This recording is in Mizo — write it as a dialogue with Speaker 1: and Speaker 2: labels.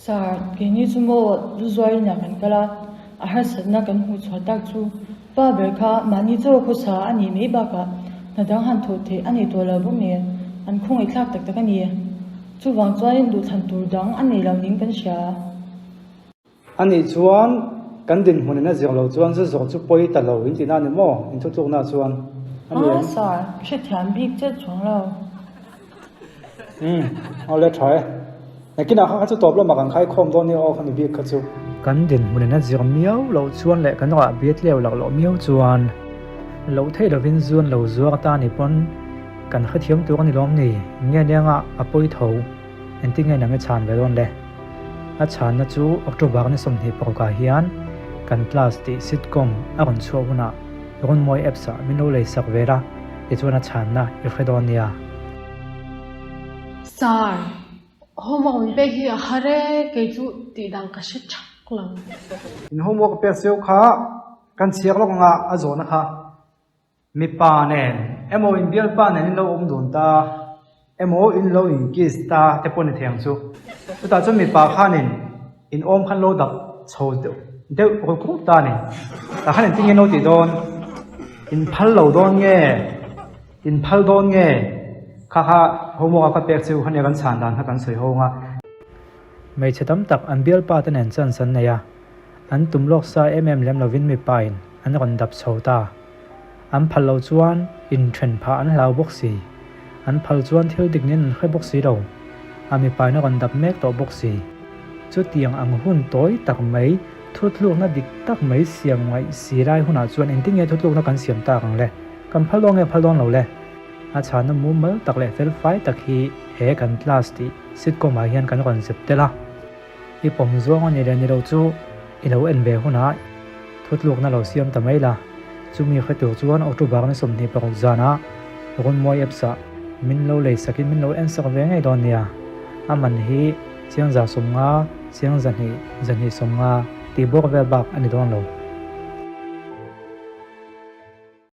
Speaker 1: Sir, keini chu maw zu zuar inah kan kal a, a harsatna kan hmuh chhuah tak chu pa ber kha mahni chaw khawsa a nih mai bakah hna dang han thawh theih a nei tawh lo bawk nen an khawngaihthlak tak tak a ni. Chuvang chuanin duhthlan tur dang a nei lo ning kan hria.
Speaker 2: A nih chuan kan dinhmun in a zir lo chuan zu zawh chu pawi ta lo in tihna a ni maw? Inthutlukna chuan a ni
Speaker 1: em?
Speaker 2: A
Speaker 1: Sir, hrethiam bik chet chuang lo.
Speaker 2: Umm, awle tha e. Nakinah kha kha chu tawp lamah kan khai khawm dawn nia aw khami bik kha chu.
Speaker 3: Kan dinhmun in a zir miau loh chuan leh kan rah biat leu lak loh miau chuan loh theih lovin zuan lo zuar ta ni pawn kan hrethiam tur a ni lawm ni? Nge nengah a pawi tho. Engtin nge nang i chhan ve dawn le? A chhanna chu October ni 26 ah hian kan class tih sitcom a rawn chhuah hunah Runmawi apps ah min lo lei sak ve la, tichuan a chhanna i hre dawn nia.
Speaker 4: Sir, homework min pek hi a har e, kei chu tih dan ka hre thak lo.
Speaker 2: In homework pek seuh kha kan chhiar lawk anga a zawhna kha Mipa nen emaw inbialpa nen in lo awm dun ta emaw in lo in kiss ta te pawh ni thei ang chu. Chutah chuan mipa khanin in awm khan lo dap chho deuh deuh ruk ruk ta a ni. Tah khan engtin nge lo tih dawn? In phal lo dawn nge? In phal dawn nge? Kha kha homework a ka pek chu kha nia kan chhan dan kha kan sawi ho ang a.
Speaker 3: Hmeichhe tam tak an bialpa te nen chance an nei a, an tum lawk sa em em lem lovin mipa in an rawn dap chho ta. An phal loh chuan inthen phah an hlau bawk si. An phal chuan thil dik nen an hre bawk si lo. A mipain a rawn dap mek tawh bawk si. Chutiang ang hun tawi tak mai, thutlukna dik tak mai siam ngaih si lai hunah chuan engtin nge thutlukna kan siam tak ang le? Kan phal dawn nge phal dawn lo le? A chhanna mumal tak leh felfai tak hi he kan class tih sitcom ah hian kan rawn zep tel a. I pawm zawng a ni leh ni lo chu i lo en ve hunah thutlukna lo siam ta mai la. Chumi hre tur chuan October ni 26 zanah Runmawi apps ah min lo lei sakin min lo en sak ve ngei dawn nia. A man hi chiang za 50, chiang 200, 250 tih bawk vel bak a ni dawn lo.